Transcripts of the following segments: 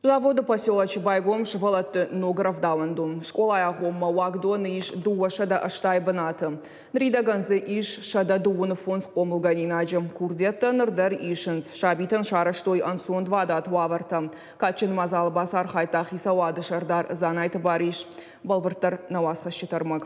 Заводы поселочы байгом сывӕллӕтты ног рӕвдауӕндон. Скъолайы агъоммӕ уагдоны ис 280 бынаты. Ныридӕгӕн дзы ис 135 хъомылгӕнинаджы. Курдиӕттӕ ныр дӕр исынц. Сабитӕн сарӕзтой ӕнцонвадат уавӕртӕ. Кадджын мадзалы бацархайдта хицауады сӕрдар Дзанайты Барис. Бӕлвырддӕр нӕ уацхӕсджыты ӕрмӕг.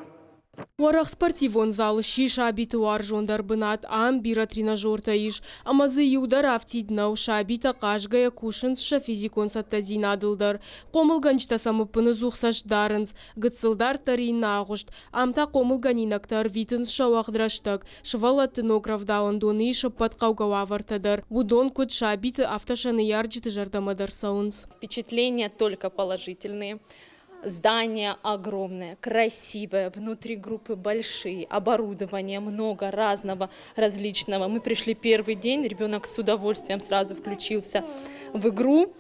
Уӕрӕх спортивон зал сси сабиты уарзондӕр бынат. Ам бирӕ тренажертӕ ис, ӕмӕ дзы иу дӕр афтид нӕу. Сабитӕ хъазгӕйӕ кусынц сӕ физикон цӕттӕдзинадыл дӕр. Хъомылгӕнджытӕ сӕм ӕппыныдзух цӕст дарынц. Гыццыл дарддӕр иннӕ агъуыст. Ам та хъомылгӕнинӕгтӕ ӕрвитынц сӕ уӕгъд рӕстӕг. Сывӕллӕтты ног рӕвдауӕндоны ис ӕппӕт хъӕугӕ уавӕртӕ дӕр. Уыдон куыд сабиты, афтӕ сӕ ныййарджыты зӕрдӕмӕ дӕр цӕуынц. Впечатления только положительные. Здание огромное, красивое, внутри группы большие, оборудование много разного, различного. Мы пришли первый день, ребенок с удовольствием сразу включился в игру.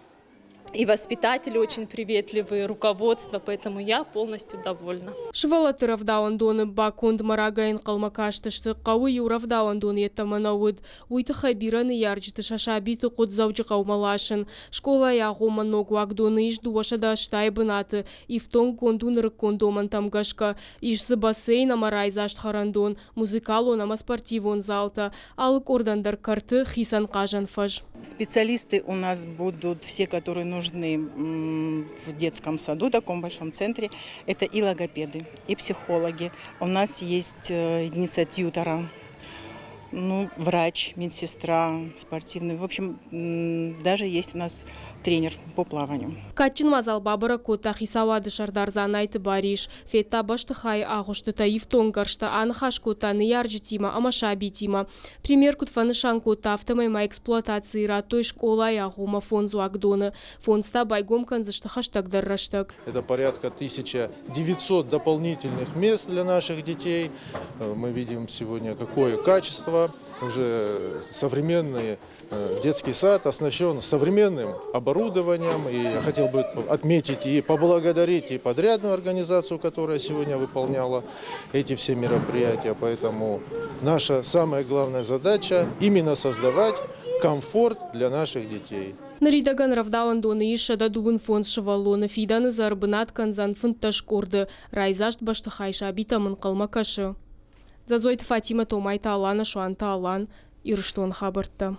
И воспитатели очень приветливые, руководство, поэтому я полностью довольна. Сывӕллӕтты рӕвдауӕндоны бакондмӕ рагӕй ӕнхъӕлмӕ кастысты. Хъӕуы иу рӕвдауӕндон йеддӕмӕ нӕ уыд. Уый тыххӕй бирӕ ныййарджыты сӕ сабиты хъуыд Дзӕуджыхъӕумӕ ласын. Скъолайы агъоммӕ ног уагдоны ис 280 бынаты, ифтонггонд у нырыккон домӕнтӕм гӕсгӕ. Ис дзы бассейн ӕмӕ райдзаст хӕрӕндон, музыкалон ӕмӕ спортивон залтӕ. Алы къордӕн дӕр кӕрты хицӕн хъазӕн фӕз. Специалисты у нас будут все, которые нужны в детском саду, таком большом центре. Это и логопеды, и психологи. У нас есть единица тьютора, ну, врач, медсестра, спортивный. В общем, даже есть у нас тренер по плаванию. Кадджын мадзал бабӕрӕг кодта хицауады сӕрдар Дзанайты Барис. Федта бӕстыхайы агъуыстытӕ, ифтонггӕрзтӕ, аныхас кодта ныййарджытимӕ ӕмӕ сабитимӕ. Премьер куыд фӕнысан кодта, афтӕмӕй ма эксплуатацийы радтой скъолайы агъоммӕ фондз уагдоны. Фондз та байгом кӕндзысты хӕстӕгдӕр рӕстӕг. Это порядка 1900 дополнительных мест для наших детей. Мы видим сегодня, какое качество. Уже современный детский сад оснащен современным оборудованием. И я хотел бы отметить и поблагодарить и подрядную организацию, которая сегодня выполняла эти все мероприятия. Поэтому наша самая главная задача именно создавать комфорт для наших детей. Ныридӕгӕн рӕвдауӕндоны ис 125 сывӕллоны, фидӕны дзы ӕрбынат кӕндзӕн 15 къорды. Райдзаст бӕстыхай сабитӕм ӕнхъӕлмӕ кӕсы. Дзӕдзойты Фатимӕ, Томайты Алана, Суанты Алан, Ирыстоны хабӕрттӕ.